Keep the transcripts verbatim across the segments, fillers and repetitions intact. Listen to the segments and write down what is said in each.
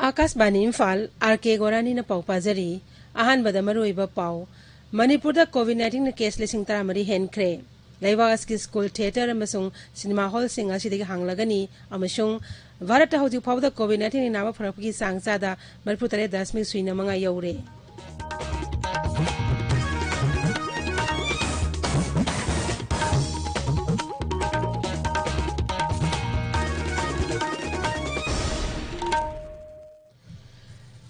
ꯑꯥꯀꯥꯁꯕꯥꯅꯤ Imphal, R ꯀꯦ ꯒꯣꯔꯥꯅꯤꯅ ꯄꯥꯎ ꯄꯥꯖꯔꯤ꯫ ꯑꯍꯥꯟꯕꯗ ꯃꯔꯨꯑꯣꯏꯕ ꯄꯥꯎ꯫ ꯃꯅꯤꯄꯨꯔꯗ ꯀꯣꯚꯤꯗ ꯅꯥꯏꯟꯇꯤꯟꯒꯤ ꯀꯦꯁ ꯂꯤꯁꯤꯡ ꯇꯔꯥꯃꯔꯤ ꯍꯦꯟꯈ꯭ꯔꯦ꯫ ꯂꯩꯕꯥꯛ ꯑꯁꯤꯒꯤ ꯁ꯭ꯀꯨꯜ, ꯊꯤꯌꯦꯇꯔ ꯑꯃꯁꯨꯡ ꯁꯤꯅꯦꯃꯥ ꯍꯣꯜꯁꯤꯡ ꯉꯁꯤꯗꯒꯤ ꯍꯥꯡꯂꯒꯅꯤ ꯑꯃꯁꯨꯡ ꯚꯥꯔꯠꯇ ꯍꯧꯖꯤꯛ ꯐꯥꯎꯕꯗ ꯀꯣꯚꯤꯗ ꯅꯥꯏꯟꯇꯤꯟꯒꯤ ꯅꯥꯕ ꯐꯔꯛꯄꯒꯤ ꯆꯥꯡ ꯆꯥꯗ ꯃꯔꯤꯐꯨ ꯇꯔꯦꯠ ꯗꯁꯃꯤꯛ ꯁꯨꯏꯅ ꯃꯉꯥ ꯌꯧꯔꯦ꯫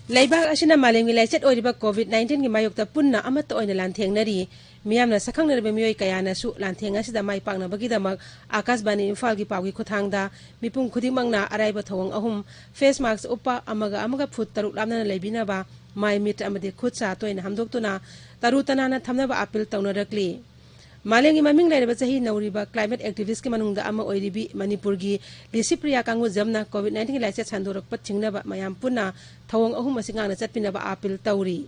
ꯂꯩꯕꯥꯛ ꯑꯁꯤꯅ ꯃꯥꯂꯦꯝꯒꯤ ꯂꯥꯏꯆꯠ ꯑꯣꯏꯔꯤꯕ ꯀꯣꯚꯤꯗ ꯅꯥꯏꯟꯇꯤꯟꯒꯤ ꯃꯥꯌꯣꯛꯇ ꯄꯨꯟꯅ ꯑꯃꯠꯇ ꯑꯣꯏꯅ ꯂꯥꯟꯊꯦꯡꯅꯔꯤ꯫ ꯃꯤꯌꯥꯝꯅ ꯁꯛꯈꯪꯅꯔꯕ ꯃꯤꯑꯣꯏ ꯀꯌꯥꯅꯁꯨ ꯂꯥꯟꯊꯦꯡ ꯑꯁꯤꯗ ꯃꯥꯏ ꯄꯥꯛꯅꯕꯒꯤꯗꯃꯛ ꯑꯥꯀꯥꯁꯕꯥꯅꯤ ꯏꯝꯐꯥꯜꯒꯤ ꯄꯥꯎꯒꯤ ꯈꯨꯠꯊꯥꯡꯗ ꯃꯤꯄꯨꯝ ꯈꯨꯗꯤꯡꯃꯛꯅ ꯑꯔꯥꯏꯕ ꯊꯧꯑꯣꯡ ꯑꯍꯨꯝ: ꯐꯦꯁ ꯃꯥꯁꯛ ꯎꯞꯄ, ꯑꯃꯒ ꯑꯃꯒ ꯐꯨꯠ ꯇꯔꯨꯛ ꯂꯥꯞꯅꯅ ꯂꯩꯕꯤꯅꯕ, ꯃꯥꯏ ꯃꯤꯠ ꯑꯃꯗꯤ ꯈꯨꯠ ꯁꯥ ꯇꯣꯏꯅ ꯍꯥꯝꯗꯣꯛꯇꯨꯅ ꯇꯔꯨ ꯇꯅꯥꯟꯅ ꯊꯝꯅꯕ ꯑꯥꯄꯤꯜ ꯇꯧꯅꯔꯛꯂꯤ꯫ ꯃꯥꯂꯦꯝꯒꯤ ꯃꯃꯤꯡ ꯂꯩꯔꯕ ꯆꯍꯤ ꯅꯧꯔꯤꯕ ꯀ꯭ꯂꯥꯏꯃꯦꯠ ꯑꯦꯛꯇꯤꯚꯤꯁ꯭ꯠꯀꯤ ꯃꯅꯨꯡꯗ ꯑꯃ ꯑꯣꯏꯔꯤꯕꯤ ꯃꯅꯤꯄꯨꯔꯒꯤ ꯂꯤꯁꯤꯄ꯭ꯔꯤꯌꯥ ꯀꯥꯡꯒꯨꯖꯝꯅ ꯀꯣꯚꯤꯗ ꯅꯥꯏꯟꯇꯤꯟꯒꯤ ꯂꯥꯏꯆꯠ ꯁꯟꯗꯣꯔꯛꯄ ꯊꯤꯡꯅꯕ ꯃꯌꯥꯝ ꯄꯨꯟꯅ ꯊꯧꯑꯣꯡ ꯑꯍꯨꯝ ꯑꯁꯤ ꯉꯥꯛꯅ ꯆꯠꯄꯤꯅꯕ ꯑꯥꯄꯤꯜ ꯇꯧꯔꯤ꯫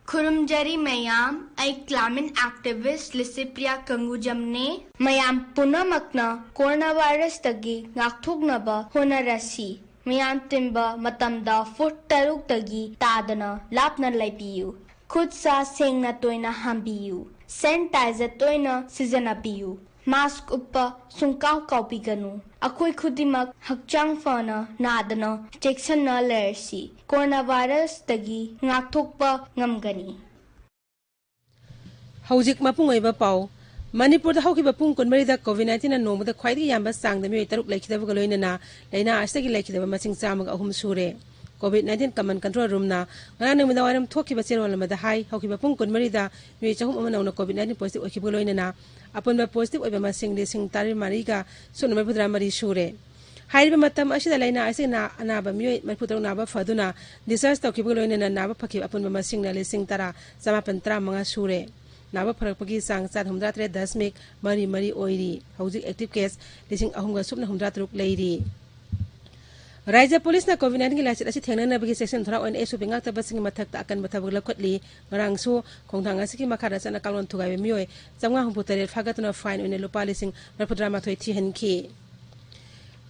ꯈꯨꯔꯨꯝꯖꯔꯤ ꯃꯌꯥꯝ, ꯑꯩ ꯀ꯭ꯂꯥꯏꯃꯦꯠ ꯑꯦꯛꯇꯤꯚꯤꯁ꯭ꯠ ꯂꯤꯁꯤꯄ꯭ꯔꯤꯌꯥ ꯀꯪꯒꯨꯖꯝꯅꯦ꯫ ꯃꯌꯥꯝ ꯄꯨꯝꯅꯃꯛꯅ ꯀꯣꯔꯣꯅꯥ ꯚꯥꯏꯔꯁꯇꯒꯤ ꯉꯥꯛꯊꯣꯛꯅꯕ ꯍꯣꯠꯅꯔꯁꯤ꯫ ꯃꯤꯌꯥꯝ ꯇꯤꯟꯕ ꯃꯇꯝꯗ ꯐꯨꯠ ꯇꯔꯨꯛꯇꯒꯤ ꯇꯥꯗꯅ ꯂꯥꯞꯅ ꯂꯩꯕꯤꯌꯨ꯫ ꯈꯨꯠ ꯁꯥ ꯁꯦꯡꯅ ꯇꯣꯏꯅ ꯍꯥꯝꯕꯤꯌꯨ꯫ ꯁꯦꯅꯤꯇꯥꯏꯖꯔ ꯇꯣꯏꯅ ꯁꯤꯖꯤꯟꯅꯕꯤꯌꯨ꯫ ꯃꯥꯁꯛ ꯎꯞꯄ ꯁꯨꯡꯀꯥꯎ ꯀꯥꯎꯕꯤꯒꯅꯨ꯫ ꯑꯩꯈꯣꯏ ꯈꯨꯗꯤꯡꯃꯛ ꯍꯛꯆꯥꯡ ꯐꯅ ꯅꯥꯗꯅ ꯆꯦꯛꯁꯤꯟꯅ ꯂꯩꯔꯁꯤ꯫ ꯀꯣꯔꯣꯅꯥ ꯚꯥꯏꯔꯁꯇꯒꯤ ꯉꯥꯛꯊꯣꯛꯄ ꯉꯝꯒꯅꯤ꯫ ꯍꯧꯖꯤꯛ ꯃꯄꯨꯡ ꯑꯣꯏꯕ ꯄꯥꯎ꯫ ꯃꯅꯤꯄꯨꯔꯗ ꯍꯧꯈꯤꯕ ꯄꯨꯡ ꯀꯨꯟꯃꯔꯤꯗ ꯀꯣꯚꯤꯗ ꯅꯥꯏꯟꯇꯤꯟꯅ ꯅꯣꯡꯃꯗ ꯈ꯭ꯋꯥꯏꯗꯒꯤ ꯌꯥꯝꯕ ꯆꯥꯡꯗ ꯃꯤꯑꯣꯏ ꯇꯔꯨꯛ ꯂꯩꯈꯤꯗꯕꯒ ꯂꯣꯏꯅꯅ ꯂꯥꯏꯅꯥ ꯑꯁꯤꯗꯒꯤ ꯂꯩꯈꯤꯗꯕ ꯃꯁꯤꯡ ꯆꯥꯝꯃꯒ ꯑꯍꯨꯝ ꯁꯨꯔꯦ꯫ ꯀꯣꯚꯤꯗ ꯅꯥꯏꯟꯇꯤꯟ ꯀꯃꯟ ꯀꯟꯇ꯭ꯔꯣꯜ ꯔꯨꯝꯅ ꯉꯔꯥꯡ ꯅꯨꯃꯤꯗꯥꯡ ꯋꯥꯏꯔꯝ ꯊꯣꯛꯈꯤꯕ ꯆꯦꯔꯣꯜ ꯑꯃꯗ ꯍꯥꯏ, ꯍꯧꯈꯤꯕ ꯄꯨꯡ ꯀꯨꯟꯃꯔꯤꯗ ꯃꯤꯑꯣꯏ ꯆꯍꯨꯝ ꯑꯃ ꯅꯧꯅ ꯀꯣꯚꯤꯗ ꯅꯥꯏꯟꯇꯤꯟ ꯄꯣꯖꯤꯇꯤꯚ ꯑꯣꯏꯈꯤꯕꯒ ꯂꯣꯏꯅꯅ ꯑꯄꯨꯟꯕ ꯄꯣꯖꯤꯇꯤꯚ ꯑꯣꯏꯕ ꯃꯁꯤꯡ ꯂꯤꯁꯤꯡ ꯇꯔꯥꯃꯔꯤꯒ ꯁꯨꯞꯅ ꯃꯔꯤꯐꯨꯇꯔꯥ ꯃꯔꯤ ꯁꯨꯔꯦ꯫ ꯍꯥꯏꯔꯤꯕ ꯃꯇꯝ ꯑꯁꯤꯗ ꯂꯥꯏꯅꯥ ꯑꯁꯤꯅ ꯑꯅꯥꯕ ꯃꯤꯑꯣꯏ ꯃꯔꯤꯐꯨꯇꯔꯨꯛ ꯅꯥꯕ ꯐꯗꯨꯅ ꯗꯤꯁꯆꯥꯔꯖ ꯇꯧꯈꯤꯕꯒ ꯂꯣꯏꯅꯅ ꯅꯥꯕ ꯐꯈꯤꯕ ꯑꯄꯨꯟꯕ ꯃꯁꯤꯡꯅ ꯂꯤꯁꯤꯡ ꯇꯔꯥ ꯆꯃꯥꯄꯟ ꯇꯔꯥꯃꯉꯥ ꯁꯨꯔꯦ꯫ ꯅꯥꯕ ꯐꯔꯛꯄꯒꯤ ꯆꯥꯡ ꯆꯥꯗ ꯍꯨꯝꯗ꯭ꯔꯥ ꯇꯔꯦꯠ ꯗꯁꯃꯤꯛ ꯃꯔꯤ ꯃꯔꯤ ꯑꯣꯏꯔꯤ꯫ ꯍꯧꯖꯤꯛ ꯑꯦꯛꯇꯤꯚ ꯀꯦꯁ ꯂꯤꯁꯤꯡ ꯑꯍꯨꯝꯒ ꯁꯨꯞꯅ ꯍꯨꯝꯗ꯭ꯔꯥ ꯇꯔꯨꯛ ꯂꯩꯔꯤ꯫ ꯔꯥꯏꯖ꯭ꯌ ꯄꯨꯂꯤꯁꯅ COVID nineteen ꯒꯤ ꯂꯥꯏꯆꯠ ꯑꯁꯤ ꯊꯦꯡꯅꯅꯕꯒꯤ ꯆꯦꯛꯁꯤꯟ ꯊꯧꯔꯥꯡ ꯑꯣꯏꯅ SOP ꯉꯥꯛꯇꯕꯁꯤꯡꯒꯤ ꯃꯊꯛꯇ ꯑꯀꯟꯕ ꯊꯕꯛ ꯂꯧꯈꯠꯂꯤ꯫ ꯉꯔꯥꯡꯁꯨ ꯈꯣꯡꯊꯥꯡ ꯑꯁꯤꯒꯤ ꯃꯈꯥꯗ ꯆꯠꯅ ꯀꯥꯡꯂꯣꯟ ꯊꯨꯒꯥꯏꯕ ꯃꯤꯑꯣꯏ ꯆꯥꯝꯃꯉꯥ ꯍꯨꯝꯐꯨ ꯇꯔꯦꯠ ꯐꯥꯒꯠꯇꯨꯅ fine ꯑꯣꯏꯅ ꯂꯨꯄꯥ ꯂꯤꯁꯤꯡ ꯃꯔꯤꯐꯨꯇꯔꯥ ꯃꯥꯊꯣꯏ ꯊꯤꯍꯟꯈꯤ꯫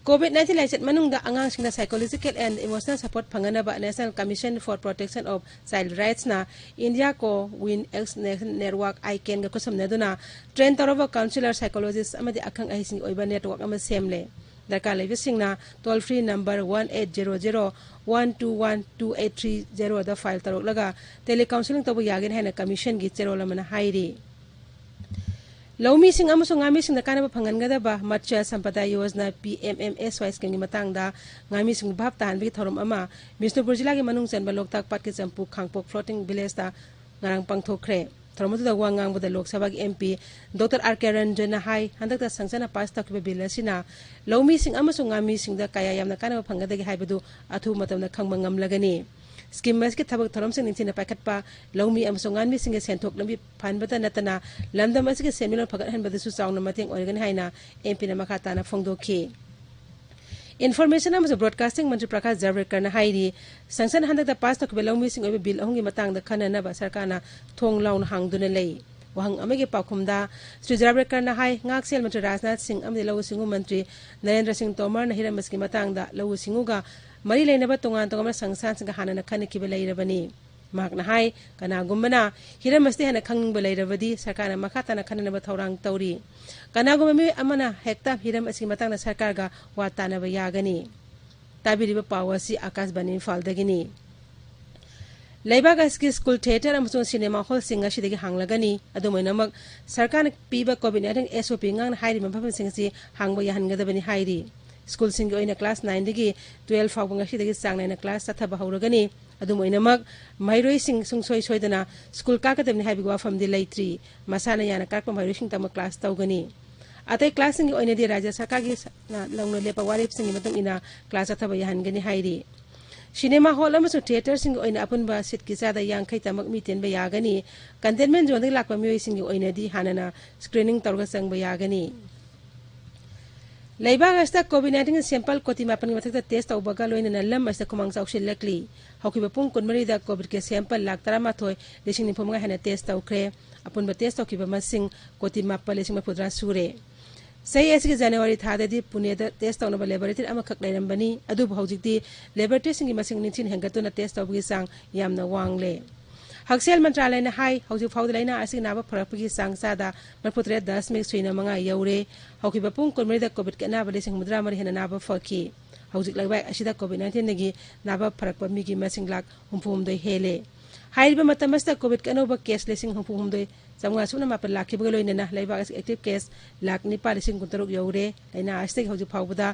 COVID nineteen ꯂꯥꯏꯆꯠ ꯃꯅꯨꯡꯗ ꯑꯉꯥꯡꯁꯤꯡꯗ psychological and emotional support ꯐꯪꯍꯟꯅꯕ National Commission for Protection of Child Rights ꯅ India Co Win X Nation Network, ICANN ꯒ ꯈꯨꯠꯁꯝꯅꯗꯨꯅ train ꯇꯧꯔꯕ counsellor, psychologist ꯑꯃꯗꯤ ꯑꯈꯪ ꯑꯍꯩꯁꯤꯡꯒꯤ ꯑꯣꯏꯕ network ꯑꯃ ꯁꯦꯝꯂꯦ꯫ ꯗꯔꯀꯥꯔ ꯂꯩꯕꯁꯤꯡꯅ toll free number one eight zero zero one two one two eight three zero ꯗ file ꯇꯧꯔꯛꯂꯒ telecounselling ꯇꯧꯕ ꯌꯥꯒꯅꯤ ꯍꯥꯏꯅ commission ꯒꯤ ꯆꯦꯔꯣꯜ ꯑꯃꯅ ꯍꯥꯏꯔꯤ꯫ ꯂꯧꯃꯤꯁꯤꯡ ꯑꯃꯁꯨꯡ ꯉꯥꯃꯤꯁꯤꯡꯗ ꯀꯥꯟꯅꯕ ꯐꯪꯍꯟꯒꯗꯕ Matsya Sampada Yojana, P M M S Y scheme ꯒꯤ ꯃꯇꯥꯡꯗ ꯉꯥꯃꯤꯁꯤꯡꯕꯨ ꯚꯥꯞ ꯇꯥꯍꯟꯕꯒꯤ ꯊꯧꯔꯝ ꯑꯃ ꯕꯤꯁꯅꯨꯄꯨꯔ ꯖꯤꯂꯥꯒꯤ ꯃꯅꯨꯡ ꯆꯟꯕ ꯂꯣꯛꯇꯥꯛ ꯄꯥꯠꯀꯤ ꯆꯝꯄꯨ ꯈꯥꯡꯄꯣꯛ floating village ꯇ ꯉꯔꯥꯡ ꯄꯥꯡꯊꯣꯛꯈ꯭ꯔꯦ꯫ ꯊꯧꯔꯝ ꯑꯗꯨꯗ ꯋꯥ ꯉꯥꯡꯕꯗ ꯂꯣꯛ ꯁꯚꯥꯒꯤ MP Doctor R K Ranjan ꯅ ꯍꯥꯏ, ꯍꯟꯗꯛꯇ ꯁꯪꯁꯠꯅ pass ꯇꯧꯈꯤꯕ bill ꯑꯁꯤꯅ ꯂꯧꯃꯤꯁꯤꯡ ꯑꯃꯁꯨꯡ ꯉꯥꯃꯤꯁꯤꯡꯗ ꯀꯌꯥ ꯌꯥꯝꯅ ꯀꯥꯟꯅꯕ ꯐꯪꯒꯗꯒꯦ ꯍꯥꯏꯕꯗꯨ ꯑꯊꯨꯕ ꯃꯇꯝꯗ ꯈꯪꯕ ꯉꯝꯂꯒꯅꯤ꯫ Scheme ꯑꯁꯤꯒꯤ ꯊꯕꯛ ꯊꯧꯔꯝꯁꯤꯡ ꯅꯤꯡꯊꯤꯅ ꯄꯥꯏꯈꯠꯄ, ꯂꯧꯃꯤ ꯑꯃꯁꯨꯡ ꯉꯥꯃꯤꯁꯤꯡꯒꯤ ꯁꯦꯟꯊꯣꯛ ꯂꯝꯕꯤ ꯐꯍꯟꯕꯇ ꯅꯠꯇꯅ ꯂꯝꯗꯝ ꯑꯁꯤꯒꯤ ꯁꯦꯟꯃꯤꯠꯂꯣꯟ ꯐꯒꯠꯍꯟꯕꯗꯁꯨ ꯆꯥꯎꯅ ꯃꯇꯦꯡ ꯑꯣꯏꯔꯒꯅꯤ ꯍꯥꯏꯅ MP ꯅ ꯃꯈꯥ ꯇꯥꯅ ꯐꯣꯡꯗꯣꯛꯈꯤ꯫ Information ꯑꯃꯁꯨꯡ Broadcasting ꯃꯟꯇ꯭ꯔꯤ ꯄ꯭ꯔꯀꯥꯁ ꯖꯥꯚ꯭ꯔꯦꯀꯔꯅ ꯍꯥꯏꯔꯤ, ꯁꯪꯁꯠꯅ ꯍꯟꯗꯛꯇ pass ꯇꯧꯈꯤꯕ ꯂꯧꯃꯤꯁꯤꯡ ꯑꯣꯏꯕ bill ꯑꯍꯨꯝꯒꯤ ꯃꯇꯥꯡꯗ ꯈꯟꯅꯅꯕ ꯁꯔꯀꯥꯔꯅ ꯊꯣꯡ ꯂꯥꯎꯅ ꯍꯥꯡꯗꯨꯅ ꯂꯩ꯫ ꯋꯥꯍꯪ ꯑꯃꯒꯤ ꯄꯥꯎꯈꯨꯝꯗ ꯁ꯭ꯔꯤ ꯖꯥꯚ꯭ꯔꯦꯀꯔꯅ ꯍꯥꯏ, ꯉꯥꯛꯁꯦꯜ ꯃꯟꯇ꯭ꯔꯤ ꯔꯥꯖꯅꯥꯊ ꯁꯤꯡ ꯑꯃꯗꯤ ꯂꯧꯎ ꯁꯤꯡꯎ ꯃꯟꯇ꯭ꯔꯤ ꯅꯔꯦꯟꯗ꯭ꯔ ꯁꯤꯡ ꯇꯣꯃꯔꯅ ꯍꯤꯔꯝ ꯑꯁꯤꯒꯤ ꯃꯇꯥꯡꯗ ꯂꯧꯎ ꯁꯤꯡꯎꯒ ꯃꯔꯤ ꯂꯩꯅꯕ ꯇꯣꯉꯥꯟ ꯇꯣꯉꯥꯟꯕ ꯁꯪꯁꯊꯥꯟꯁꯤꯡꯒ ꯍꯥꯟꯅꯅ ꯈꯟꯅꯈꯤꯕ ꯂꯩꯔꯕꯅꯤ꯫ ꯃꯍꯥꯛꯅ ꯍꯥꯏ, ꯀꯅꯥꯒꯨꯝꯕꯅ ꯍꯤꯔꯝ ꯑꯁꯤꯗ ꯍꯦꯟꯅ ꯈꯪꯅꯤꯡꯕ ꯂꯩꯔꯕꯗꯤ ꯁꯔꯀꯥꯔꯅ ꯃꯈꯥ ꯇꯥꯅ ꯈꯟꯅꯅꯕ ꯊꯧꯔꯥꯡ ꯇꯧꯔꯤ꯫ ꯀꯅꯥꯒꯨꯝꯕ ꯃꯤꯑꯣꯏ ꯑꯃꯅ ꯍꯦꯛꯇ ꯍꯤꯔꯝ ꯑꯁꯤꯒꯤ ꯃꯇꯥꯡꯗ ꯁꯔꯀꯥꯔꯒ ꯋꯥ ꯇꯥꯅꯕ ꯌꯥꯒꯅꯤ꯫ ꯇꯥꯕꯤꯔꯤꯕ ꯄꯥꯎ ꯑꯁꯤ ꯑꯀꯥꯁꯕꯥꯅꯤ ꯏꯝꯐꯥꯜꯗꯒꯤꯅꯤ꯫ ꯂꯩꯕꯥꯛ ꯑꯁꯤꯒꯤ school, theatre ꯑꯃꯁꯨꯡ cinema hallꯁꯤꯡ ꯉꯁꯤꯗꯒꯤ ꯍꯥꯡꯂꯒꯅꯤ꯫ ꯑꯗꯨꯝ ꯑꯣꯏꯅꯃꯛ, ꯁꯔꯀꯥꯔꯅ ꯄꯤꯕ COVID nineteen SOP ꯉꯥꯛꯅ ꯍꯥꯏꯔꯤꯕ ꯃꯐꯝꯁꯤꯡ ꯑꯁꯤ ꯍꯥꯡꯕ ꯌꯥꯍꯟꯒꯗꯕꯅꯤ ꯍꯥꯏꯔꯤ꯫ Schoolꯁꯤꯡꯒꯤ ꯑꯣꯏꯅ class nineꯗꯒꯤ twelve ꯐꯥꯎꯕ ꯉꯁꯤꯗꯒꯤ ꯆꯥꯡ ꯅꯥꯏꯅ class ꯆꯠꯊꯕ ꯍꯧꯔꯒꯅꯤ꯫ ꯑꯗꯨꯝ ꯑꯣꯏꯅꯃꯛ, ꯃꯍꯩꯔꯣꯏꯁꯤꯡ ꯁꯨꯡꯁꯣꯏ ꯁꯣꯏꯗꯅ school ꯀꯥꯀꯗꯕꯅꯤ ꯍꯥꯏꯕꯒꯤ ꯋꯥꯐꯝꯗꯤ ꯂꯩꯇ꯭ꯔꯤ꯫ ꯃꯁꯥꯅ ꯌꯥꯅ ꯀꯥꯔꯛꯄ ꯃꯍꯩꯔꯣꯏꯁꯤꯡꯇꯃꯛ class ꯇꯧꯒꯅꯤ꯫ ꯑꯇꯩ classꯁꯤꯡꯒꯤ ꯑꯣꯏꯅꯗꯤ ꯔꯥꯖ꯭ꯌ ꯁꯔꯀꯥꯔꯒꯤ ꯁ-, ꯅ ꯂꯧꯅ ꯂꯦꯞꯄ ꯋꯥꯔꯦꯞꯁꯤꯡꯒꯤ ꯃꯇꯨꯡ ꯏꯟꯅ class ꯆꯠꯊꯕ ꯌꯥꯍꯟꯒꯅꯤ ꯍꯥꯏꯔꯤ꯫ Cinema hall ꯑꯃꯁꯨꯡ theatreꯁꯤꯡꯒꯤ ꯑꯣꯏꯅ ꯑꯄꯨꯟꯕ seatꯀꯤ ꯆꯥꯗ ꯌꯥꯡꯈꯩ ꯇꯃꯛ ꯃꯤ ꯇꯤꯟꯕ ꯌꯥꯒꯅꯤ꯫ Containment zoneꯗꯒꯤ ꯂꯥꯛꯄ ꯃꯤꯑꯣꯏꯁꯤꯡꯒꯤ ꯑꯣꯏꯅꯗꯤ ꯍꯥꯟꯅꯅ screening ꯇꯧꯔꯒ ꯆꯪꯕ ꯌꯥꯒꯅꯤ꯫ ꯂꯩꯕꯥꯛ ꯑꯁꯤꯗ COVID nineteen sample ꯀꯣꯇꯤ ꯃꯥꯄꯟꯒꯤ ꯃꯊꯛꯇ test ꯇꯧꯕꯒ ꯂꯣꯏꯅꯅ ꯂꯝ ꯑꯁꯤꯗ ꯈꯨꯃꯥꯡ ꯆꯥꯎꯁꯤꯜꯂꯛꯂꯤ꯫ ꯍꯧꯈꯤꯕ ꯄꯨꯡ ꯀꯨꯟꯃꯔꯤꯗ COVIDꯀꯤ sample ꯂꯥꯈ ꯇꯔꯥꯃꯥꯊꯣꯏ ꯂꯤꯁꯤꯡ ꯅꯤꯐꯨ ꯃꯉꯥ ꯍꯦꯟꯅ test ꯇꯧꯈ꯭ꯔꯦ꯫ ꯑꯄꯨꯟꯕ test ꯇꯧꯈꯤꯕ ꯃꯁꯤꯡ ꯀꯣꯇꯤ ꯃꯥꯄꯟ ꯂꯤꯁꯤꯡ ꯃꯔꯤꯐꯨꯇꯔꯥ ꯁꯨꯔꯦ꯫ ꯆꯍꯤ ꯑꯁꯤꯒꯤ January ꯊꯥꯗꯗꯤ ꯄꯨꯅꯦꯗ test ꯇꯧꯅꯕ laboratory ꯑꯃꯈꯛ ꯂꯩꯔꯝꯕꯅꯤ, ꯑꯗꯨꯕꯨ ꯍꯧꯖꯤꯛꯇꯤ laboratoryꯁꯤꯡꯒꯤ ꯃꯁꯤꯡ ꯅꯤꯡꯊꯤꯅ ꯍꯦꯟꯒꯠꯇꯨꯅ test ꯇꯧꯕꯒꯤ ꯆꯥꯡ ꯌꯥꯝꯅ ꯋꯥꯡꯂꯦ꯫ ꯍꯛꯁꯦꯜ ꯃꯟꯇ꯭ꯔꯥꯂꯌꯅ ꯍꯥꯏ, ꯍꯧꯖꯤꯛ ꯐꯥꯎꯗ ꯂꯥꯏꯅꯥ ꯑꯁꯤꯒꯤ ꯅꯥꯕ ꯐꯔꯛꯄꯒꯤ ꯆꯥꯡ ꯆꯥꯗ ꯃꯔꯤꯐꯨꯇꯔꯦꯠ ꯗꯁꯃꯤꯛ ꯁꯨꯏꯅ ꯃꯉꯥ ꯌꯧꯔꯦ꯫ ꯍꯧꯈꯤꯕ ꯄꯨꯡ ꯀꯨꯟꯃꯔꯤꯗ COVIDꯀꯤ ꯑꯅꯥꯕ ꯂꯤꯁꯤꯡ ꯍꯨꯝꯐꯨꯇꯔꯥ ꯃꯔꯤ ꯍꯦꯟꯅ ꯅꯥꯕ ꯐꯈꯤ꯫ ꯍꯧꯖꯤꯛ ꯂꯩꯕꯥꯛ ꯑꯁꯤꯗ COVID nineteenꯗꯒꯤ ꯅꯥꯕ ꯐꯔꯛꯄ ꯃꯤꯒꯤ ꯃꯁꯤꯡ ꯂꯥꯈ ꯍꯨꯝꯐꯨꯍꯨꯝꯗꯣꯏ ꯍꯦꯜꯂꯦ꯫ ꯍꯥꯏꯔꯤꯕ ꯃꯇꯝ ꯑꯁꯤꯗ COVIDꯀꯤ ꯑꯅꯧꯕ case ꯂꯤꯁꯤꯡ ꯍꯨꯝꯐꯨꯍꯨꯝꯗꯣꯏ ꯆꯥꯝꯃꯉꯥ ꯁꯨꯞꯅ ꯃꯥꯄꯟ ꯂꯥꯛꯈꯤꯕꯒ ꯂꯣꯏꯅꯅ ꯂꯩꯕꯥꯛ ꯑꯁꯤꯒꯤ active case ꯂꯥꯈ ꯅꯤꯄꯥꯟ ꯂꯤꯁꯤꯡ ꯀꯨꯟꯇꯔꯨꯛ ꯌꯧꯔꯦ꯫ ꯂꯥꯏꯅꯥ ꯑꯁꯤꯗꯒꯤ ꯍꯧꯖꯤꯛ ꯐꯥꯎꯕꯗ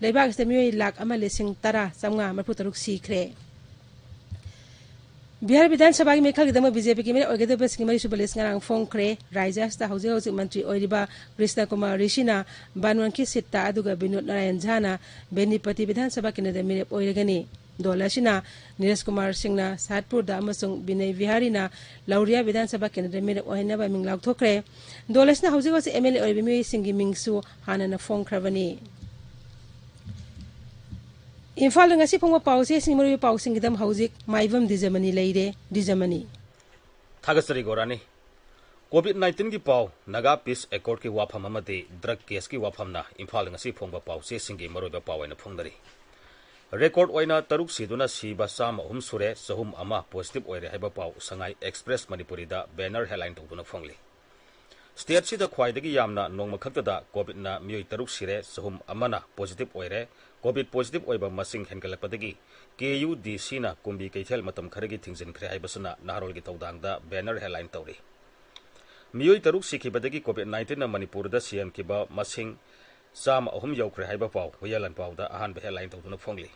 ꯂꯩꯕꯥꯛ ꯑꯁꯤꯗ ꯃꯤꯑꯣꯏ ꯂꯥꯈ ꯑꯃ ꯂꯤꯁꯤꯡ ꯇꯔꯥ ꯆꯥꯝꯃꯉꯥ ꯃꯔꯤꯐꯨꯇꯔꯨꯛ ꯁꯤꯈ꯭ꯔꯦ꯫ ꯕꯤꯍꯥꯔ ꯕꯤꯙꯥꯟ ꯁꯚꯥꯒꯤ ꯃꯤꯈꯜꯒꯤꯗꯃꯛ BJPꯒꯤ ꯃꯤꯔꯦꯞ ꯑꯣꯏꯒꯗꯕꯁꯤꯡꯒꯤ ꯃꯔꯤꯁꯨꯕ list ꯉꯔꯥꯡ ꯐꯣꯡꯈ꯭ꯔꯦ꯫ ꯔꯥꯖ꯭ꯌ ꯑꯁꯤꯗ ꯍꯧꯖꯤꯛ ꯍꯧꯖꯤꯛ ꯃꯟꯇ꯭ꯔꯤ ꯑꯣꯏꯔꯤꯕ ꯀ꯭ꯔꯤꯁꯅ ꯀꯨꯃꯥꯔ ꯔꯤꯁꯤꯅ ꯕꯥꯟꯋꯥꯟꯀꯤ seatꯇ, ꯑꯗꯨꯒ ꯕꯤꯅꯣꯗ ꯅꯥꯔꯥꯌꯟ ꯖꯥꯅ ꯕꯦꯅꯤꯄꯇꯤ ꯕꯤꯙꯥꯟ ꯁꯚꯥ ꯀꯦꯟꯗ꯭ꯔꯗ ꯃꯤꯔꯦꯞ ꯑꯣꯏꯔꯒꯅꯤ꯫ ꯗꯣꯜ ꯑꯁꯤꯅ ꯅꯤꯔꯖ ꯀꯨꯃꯥꯔ ꯁꯤꯡꯅ ꯁꯥꯠꯄꯨꯔꯗ ꯑꯃꯁꯨꯡ ꯕꯤꯅꯌ ꯕꯤꯍꯥꯔꯤꯅ ꯂꯧꯔꯤꯌꯥ ꯕꯤꯙꯥꯟ ꯁꯚꯥ ꯀꯦꯟꯗ꯭ꯔꯗ ꯃꯤꯔꯦꯞ ꯑꯣꯏꯍꯟꯅꯕ ꯃꯤꯡ ꯂꯥꯎꯊꯣꯛꯈ꯭ꯔꯦ꯫ ꯗꯣꯜ ꯑꯁꯤꯅ ꯍꯧꯖꯤꯛ ꯍꯧꯖꯤꯛ MLA ꯑꯣꯏꯔꯤꯕ ꯃꯤꯑꯣꯏꯁꯤꯡꯒꯤ ꯃꯤꯡꯁꯨ ꯍꯥꯟꯅꯅ ꯐꯣꯡꯈ꯭ꯔꯕꯅꯤ꯫ ꯏꯝꯐꯥꯜꯗ ꯉꯁꯤ ꯐꯣꯡꯕ ꯄꯥꯎꯆꯦꯁꯤꯡ, ꯃꯔꯨꯑꯣꯏꯕ ꯄꯥꯎꯁꯤꯡꯒꯤꯗꯃꯛ ꯍꯧꯖꯤꯛ ꯃꯥꯏꯕꯝ ꯗꯤꯖꯃꯅꯤ ꯂꯩꯔꯦ꯫ ꯗꯤꯖꯃꯅꯤ꯫ ꯊꯥꯒꯠꯆꯔꯤ ꯒꯣꯔꯥꯅꯤ꯫ COVID nineteenꯒꯤ ꯄꯥꯎ, ꯅꯥꯒꯥ peace accordꯀꯤ ꯋꯥꯐꯝ ꯑꯃꯗꯤ drug caseꯀꯤ ꯋꯥꯐꯝꯅ ꯏꯝꯐꯥꯜꯗ ꯉꯁꯤ ꯐꯣꯡꯕ ꯄꯥꯎꯆꯦꯁꯤꯡꯒꯤ ꯃꯔꯨꯑꯣꯏꯕ ꯄꯥꯎ ꯑꯣꯏꯅ ꯐꯣꯡꯅꯔꯤ꯫ Record ꯑꯣꯏꯅ ꯇꯔꯨꯛ ꯁꯤꯗꯨꯅ ꯁꯤꯕ ꯆꯥꯝꯃ ꯑꯍꯨꯝ ꯁꯨꯔꯦ, ꯆꯍꯨꯝ ꯑꯃ positive ꯑꯣꯏꯔꯦ ꯍꯥꯏꯕ ꯄꯥꯎ ꯁꯉꯥꯏ Express ꯃꯅꯤꯄꯨꯔꯤꯗ banner headline ꯇꯧꯗꯨꯅ ꯐꯣꯡꯂꯤ꯫ Stateꯁꯤꯗ ꯈ꯭ꯋꯥꯏꯗꯒꯤ ꯌꯥꯝꯅ ꯅꯣꯡꯃ ꯈꯛꯇꯗ COVIDꯅ ꯃꯤꯑꯣꯏ ꯇꯔꯨꯛ ꯁꯤꯔꯦ, ꯆꯍꯨꯝ ꯑꯃꯅ positive ꯑꯣꯏꯔꯦ꯫ COVID positive ꯑꯣꯏꯕ ꯃꯁꯤꯡ ꯍꯦꯟꯒꯠꯂꯛꯄꯗꯒꯤ KUDCꯅ ꯀꯨꯝꯕꯤ ꯀꯩꯊꯦꯜ ꯃꯇꯝ ꯈꯔꯒꯤ ꯊꯤꯡꯖꯤꯟꯈ꯭ꯔꯦ ꯍꯥꯏꯕꯁꯤꯅ ꯅꯍꯥꯔꯣꯜꯒꯤ ꯊꯧꯗꯥꯡꯗ banner headline ꯇꯧꯔꯤ꯫ ꯃꯤꯑꯣꯏ ꯇꯔꯨꯛ ꯁꯤꯈꯤꯕꯗꯒꯤ COVID nineteenꯅ ꯃꯅꯤꯄꯨꯔꯗ ꯁꯤꯍꯟꯈꯤꯕ ꯃꯁꯤꯡ ꯆꯥꯝꯃ ꯑꯍꯨꯝ ꯌꯧꯈ꯭ꯔꯦ ꯍꯥꯏꯕ ꯄꯥꯎ ꯍꯨꯏꯌꯥꯂꯥꯟ ꯄꯥꯎꯗ ꯑꯍꯥꯟꯕ headline ꯇꯧꯗꯨꯅ ꯐꯣꯡꯂꯤ꯫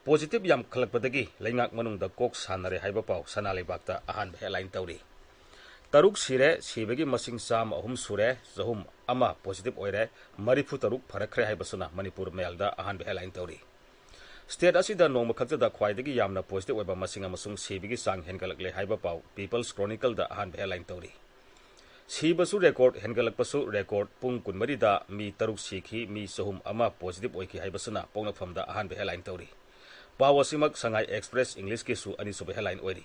Positive ꯌꯥꯝꯈꯠꯂꯛꯄꯗꯒꯤ ꯂꯩꯉꯥꯛ ꯃꯅꯨꯡꯗ ꯀꯣꯛ ꯁꯥꯟꯅꯔꯦ ꯍꯥꯏꯕ ꯄꯥꯎ ꯁꯅꯥ ꯂꯩꯕꯥꯛꯇ ꯑꯍꯥꯟꯕ headline ꯇꯧꯔꯤ꯫ ꯇꯔꯨꯛ ꯁꯤꯔꯦ, ꯁꯤꯕꯒꯤ ꯃꯁꯤꯡ ꯆꯥꯝꯃ ꯑꯍꯨꯝ ꯁꯨꯔꯦ, ꯆꯍꯨꯝ ꯑꯃ positive ꯑꯣꯏꯔꯦ, ꯃꯔꯤꯐꯨ ꯇꯔꯨꯛ ꯐꯔꯛꯈ꯭ꯔꯦ ꯍꯥꯏꯕꯁꯤꯅ ꯃꯅꯤꯄꯨꯔ ꯃꯦꯜꯗ ꯑꯍꯥꯟꯕ headline ꯇꯧꯔꯤ꯫ State ꯑꯁꯤꯗ ꯅꯣꯡꯃ ꯈꯛꯇꯗ ꯈ꯭ꯋꯥꯏꯗꯒꯤ ꯌꯥꯝꯅ positive ꯑꯣꯏꯕ ꯃꯁꯤꯡ ꯑꯃꯁꯨꯡ ꯁꯤꯕꯒꯤ ꯆꯥꯡ ꯍꯦꯟꯒꯠꯂꯛꯂꯦ ꯍꯥꯏꯕ ꯄꯥꯎ People's Chronicleꯗ ꯑꯍꯥꯟꯕ headline ꯇꯧꯔꯤ꯫ ꯁꯤꯕꯁꯨ ꯔꯦꯀꯣꯔꯗ, ꯍꯦꯟꯒꯠꯂꯛꯄꯁꯨ ꯔꯦꯀꯣꯔꯗ꯫ ꯄꯨꯡ ꯀꯨꯟꯃꯔꯤꯗ ꯃꯤ ꯇꯔꯨꯛ ꯁꯤꯈꯤ, ꯃꯤ ꯆꯍꯨꯝ ꯑꯃ ꯄꯣꯖꯤꯇꯤꯚ ꯑꯣꯏꯈꯤ ꯍꯥꯏꯕꯁꯤꯅ ꯄꯣꯛꯅꯐꯝꯗ ꯑꯍꯥꯟꯕ ꯍꯦꯗꯂꯥꯏꯟ ꯇꯧꯔꯤ꯫ ꯄꯥꯎ ꯑꯁꯤꯃꯛ ꯁꯉꯥꯏ ꯑꯦꯛꯁꯄ꯭ꯔꯦꯁ ꯏꯪꯂꯤꯁꯀꯤꯁꯨ ꯑꯅꯤꯁꯨꯕ ꯍꯦꯗꯂꯥꯏꯟ ꯑꯣꯏꯔꯤ꯫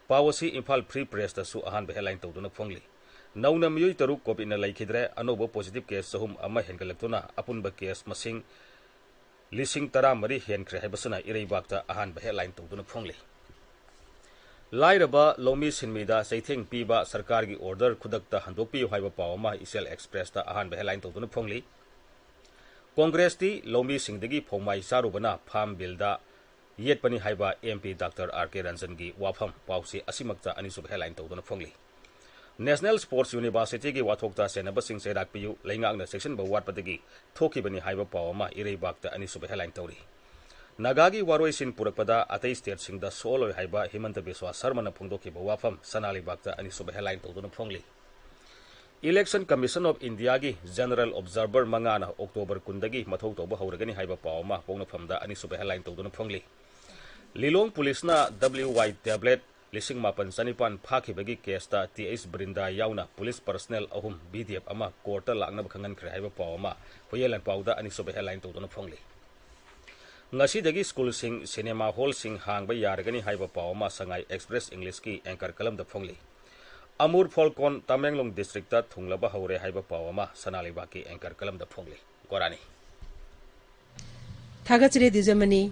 ꯄꯥꯎ ꯑꯁꯤ ꯏꯝꯐꯥꯜ ꯐ꯭ꯔꯤ ꯄ꯭ꯔꯦꯁꯇꯁꯨ ꯑꯍꯥꯟꯕ ꯍꯦꯗꯂꯥꯏꯟ ꯇꯧꯗꯨꯅ ꯐꯣꯡꯂꯤ꯫ ꯅꯧꯅ ꯃꯤꯑꯣꯏ ꯇꯔꯨꯛ ꯀꯣꯚꯤꯗꯅ ꯂꯩꯈꯤꯗ꯭ꯔꯦ꯫ ꯑꯅꯧꯕ ꯄꯣꯖꯤꯇꯤꯚ ꯀꯦꯁ ꯆꯍꯨꯝ ꯑꯃ ꯍꯦꯟꯒꯠꯂꯛꯇꯨꯅ ꯑꯄꯨꯟꯕ ꯀꯦꯁ ꯃꯁꯤꯡ ꯂꯤꯁꯤꯡ ꯇꯔꯥꯃꯔꯤ ꯍꯦꯟꯈ꯭ꯔꯦ ꯍꯥꯏꯕꯁꯤꯅ ꯏꯔꯩꯕꯥꯛꯇ ꯑꯍꯥꯟꯕ ꯍꯦꯗꯂꯥꯏꯟ ꯇꯧꯗꯨꯅ ꯐꯣꯡꯂꯤ꯫ ꯂꯥꯏꯔꯕ ꯂꯧꯃꯤ ꯁꯤꯟꯃꯤꯗ ꯆꯩꯊꯦꯡ ꯄꯤꯕ ꯁꯔꯀꯥꯔꯒꯤ ꯑꯣꯔꯗꯔ ꯈꯨꯗꯛꯇ ꯍꯟꯗꯣꯛꯄꯤꯌꯨ ꯍꯥꯏꯕ ꯄꯥꯎ ꯑꯃ ꯏꯆꯦꯜ ꯑꯦꯛꯁꯄ꯭ꯔꯦꯁꯇ ꯑꯍꯥꯟꯕ ꯍꯦꯗꯂꯥꯏꯟ ꯇꯧꯗꯨꯅ ꯐꯣꯡꯂꯤ꯫ ꯀꯣꯡꯒ꯭ꯔꯦꯁꯇꯤ ꯂꯧꯃꯤꯁꯤꯡꯗꯒꯤ ꯐꯧꯃꯥꯏ ꯆꯥꯔꯨꯕꯅ ꯐꯥꯝ ꯕꯤꯜꯗ ꯌꯦꯠꯄꯅꯤ ꯍꯥꯏꯕ ꯑꯦꯝ ꯄꯤ ꯗꯥꯛꯇꯔ ꯑꯥꯔ ꯀꯦ ꯔꯟꯖꯟꯒꯤ ꯋꯥꯐꯝ꯫ ꯄꯥꯎꯁꯤ ꯑꯁꯤꯃꯛꯇ ꯑꯅꯤꯁꯨꯕ ꯍꯦꯗꯂꯥꯏꯟ ꯇꯧꯗꯨꯅ ꯐꯣꯡꯂꯤ꯫ ꯅꯦꯁꯅꯦꯜ ꯁ꯭ꯄꯣꯔꯠꯁ ꯌꯨꯅꯤꯚꯔꯁꯤꯇꯤꯒꯤ ꯋꯥꯊꯣꯛꯇ ꯆꯦꯟꯅꯕꯁꯤꯡ ꯆꯩꯔꯥꯛ ꯄꯤꯌꯨ, ꯂꯩꯉꯥꯛꯅ ꯆꯦꯛꯁꯤꯟꯕ ꯋꯥꯠꯄꯗꯒꯤ ꯊꯣꯛꯈꯤꯕꯅꯤ ꯍꯥꯏꯕ ꯄꯥꯎ ꯑꯃ ꯏꯔꯩꯕꯥꯛꯇ ꯑꯅꯤꯁꯨꯕ ꯍꯦꯗꯂꯥꯏꯟ ꯇꯧꯔꯤ꯫ ꯅꯥꯒꯥꯒꯤ ꯋꯥꯔꯣꯏꯁꯤꯟ ꯄꯨꯔꯛꯄꯗ ꯑꯇꯩ ꯁ꯭ꯇꯦꯠꯁꯤꯡꯗ ꯁꯣꯛꯍꯜꯂꯣꯏ ꯍꯥꯏꯕ ꯍꯤꯃꯟꯇ ꯕꯤꯁ꯭ꯋꯥ ꯁꯔꯃꯅ ꯐꯣꯡꯗꯣꯛꯈꯤꯕ ꯋꯥꯐꯝ ꯁꯅꯥ ꯂꯩꯕꯥꯛꯇ ꯑꯅꯤꯁꯨꯕ ꯍꯦꯗꯂꯥꯏꯟ ꯇꯧꯗꯨꯅ ꯐꯣꯡꯂꯤ꯫ ꯏꯂꯦꯛꯁꯟ ꯀꯃꯤꯁꯟ ꯑꯣꯐ ꯏꯟꯗꯤꯌꯥꯒꯤ ꯖꯦꯅꯔꯦꯜ ꯑꯣꯕꯖꯥꯔꯚꯔ ꯃꯉꯥꯅ ꯑꯣꯛꯇꯣꯕꯔ ꯀꯨꯟꯗꯒꯤ ꯃꯊꯧ ꯇꯧꯕ ꯍꯧꯔꯒꯅꯤ ꯍꯥꯏꯕ ꯄꯥꯎ ꯑꯃ ꯄꯣꯛꯅꯐꯝꯗ ꯑꯅꯤꯁꯨꯕ ꯍꯦꯗꯂꯥꯏꯟ ꯇꯧꯗꯨꯅ ꯐꯣꯡꯂꯤ꯫ ꯂꯤꯂꯣꯡ ꯄꯨꯂꯤꯁꯅ ꯗꯕ꯭ꯂꯤꯌꯨ ꯋꯥꯏ ꯇꯦꯕ꯭ꯂꯦꯠ ꯂꯤꯁꯤꯡ ꯃꯥꯄꯟ ꯆꯅꯤꯄꯥꯟ ꯐꯥꯈꯤꯕꯒꯤ ꯀꯦꯁꯇ ꯇꯤ ꯑꯩꯆ ꯕ꯭ꯔꯤꯟꯗꯥ ꯌꯥꯎꯅ ꯄꯨꯂꯤꯁ ꯄꯔꯁꯅꯦꯜ ꯑꯍꯨꯝ, ꯚꯤ ꯗꯤ ꯑꯦꯐ ꯑꯃ ꯀꯣꯔꯠꯇ ꯂꯥꯛꯅꯕ ꯈꯪꯍꯟꯈ꯭ꯔꯦ ꯍꯥꯏꯕ ꯄꯥꯎ ꯑꯃ ꯍꯨꯏꯌꯦꯟ ꯂꯥꯟꯄꯥꯎꯗ ꯑꯅꯤꯁꯨꯕ ꯍꯦꯗꯂꯥꯏꯟ ꯇꯧꯗꯨꯅ ꯐꯣꯡꯂꯤ꯫ ꯉꯁꯤꯗꯒꯤ ꯁ꯭ꯀꯨꯜꯁꯤꯡ, ꯁꯤꯅꯦꯃꯥ ꯍꯣꯜꯁꯤꯡ ꯍꯥꯡꯕ ꯌꯥꯔꯒꯅꯤ ꯍꯥꯏꯕ ꯄꯥꯎ ꯑꯃ ꯁꯉꯥꯏ ꯑꯦꯛꯁꯄ꯭ꯔꯦꯁ ꯏꯪꯂꯤꯁꯀꯤ ꯑꯦꯡꯀꯔ ꯀꯂꯝꯗ ꯐꯣꯡꯂꯤ꯫ ꯑꯃꯨꯔ ꯐꯣꯜꯀꯣꯟ ꯇꯃꯦꯡꯂꯣꯡ ꯗꯤꯁꯇ꯭ꯔꯤꯛꯇ ꯊꯨꯡꯂꯕ ꯍꯧꯔꯦ ꯍꯥꯏꯕ ꯄꯥꯎ ꯑꯃ ꯁꯅꯥ ꯂꯩꯕꯥꯛꯀꯤ ꯑꯦꯡꯀꯔ ꯀꯂꯝꯗ ꯐꯣꯡꯂꯤ꯫ ꯒꯣꯔꯥꯅꯤ꯫ ꯊꯥꯒꯠꯆꯔꯤ ꯗꯤꯖꯃꯅꯤ꯫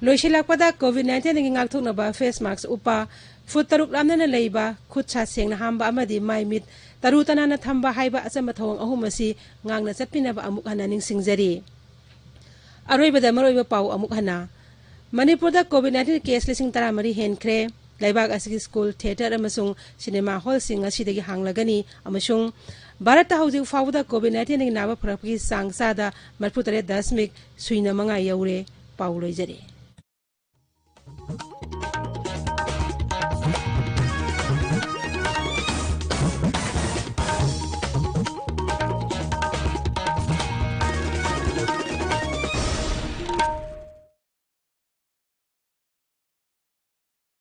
ꯂꯣꯏꯁꯤꯜꯂꯛꯄꯗ ꯀꯣꯚꯤꯗ ꯅꯥꯏꯟꯇꯤꯟꯗꯒꯤ ꯉꯥꯛꯊꯣꯛꯅꯕ ꯐꯦꯁ ꯃꯥꯛꯁ ꯎꯞꯄ, ꯐꯨꯠ ꯇꯔꯨꯛ ꯂꯥꯞꯅꯅ ꯂꯩꯕ, ꯈꯨꯠ ꯁꯥ ꯁꯦꯡꯅ ꯍꯥꯝꯕ ꯑꯃꯗꯤ ꯃꯥꯏ ꯃꯤꯠ ꯇꯔꯨ ꯇꯅꯥꯟꯅ ꯊꯝꯕ ꯍꯥꯏꯕ ꯑꯆꯝꯕ ꯊꯧꯑꯣꯡ ꯑꯍꯨꯝ ꯑꯁꯤ ꯉꯥꯛꯅ ꯆꯠꯄꯤꯅꯕ ꯑꯃꯨꯛ ꯍꯟꯅ ꯅꯤꯡꯁꯤꯡꯖꯔꯤ꯫ ꯑꯔꯣꯏꯕꯗ ꯃꯔꯨꯑꯣꯏꯕ ꯄꯥꯎ ꯑꯃꯨꯛ ꯍꯟꯅ꯫ ꯃꯅꯤꯄꯨꯔꯗ ꯀꯣꯚꯤꯗ ꯅꯥꯏꯟꯇꯤꯟ ꯀꯦꯁ ꯂꯤꯁꯤꯡ ꯇꯔꯥꯃꯔꯤ ꯍꯦꯟꯈ꯭ꯔꯦ꯫ ꯂꯩꯕꯥꯛ ꯑꯁꯤꯒꯤ ꯁ꯭ꯀꯨꯜ, ꯊꯤꯌꯦꯇꯔ ꯑꯃꯁꯨꯡ ꯁꯤꯅꯦꯃꯥ ꯍꯣꯜꯁꯤꯡ ꯉꯁꯤꯗꯒꯤ ꯍꯥꯡꯂꯒꯅꯤ ꯑꯃꯁꯨꯡ ꯚꯥꯔꯠꯇ ꯍꯧꯖꯤꯛ ꯐꯥꯎꯕꯗ ꯀꯣꯚꯤꯗ ꯅꯥꯏꯟꯇꯤꯟꯗꯒꯤ ꯅꯥꯕ ꯐꯔꯛꯄꯒꯤ ꯆꯥꯡ ꯆꯥꯗ ꯃꯔꯤꯐꯨꯇꯔꯦꯠ ꯗꯁꯃꯤꯛ ꯁꯨꯏꯅ ꯃꯉꯥ ꯌꯧꯔꯦ꯫ ꯄꯥꯎ ꯂꯣꯏꯖꯔꯦ꯫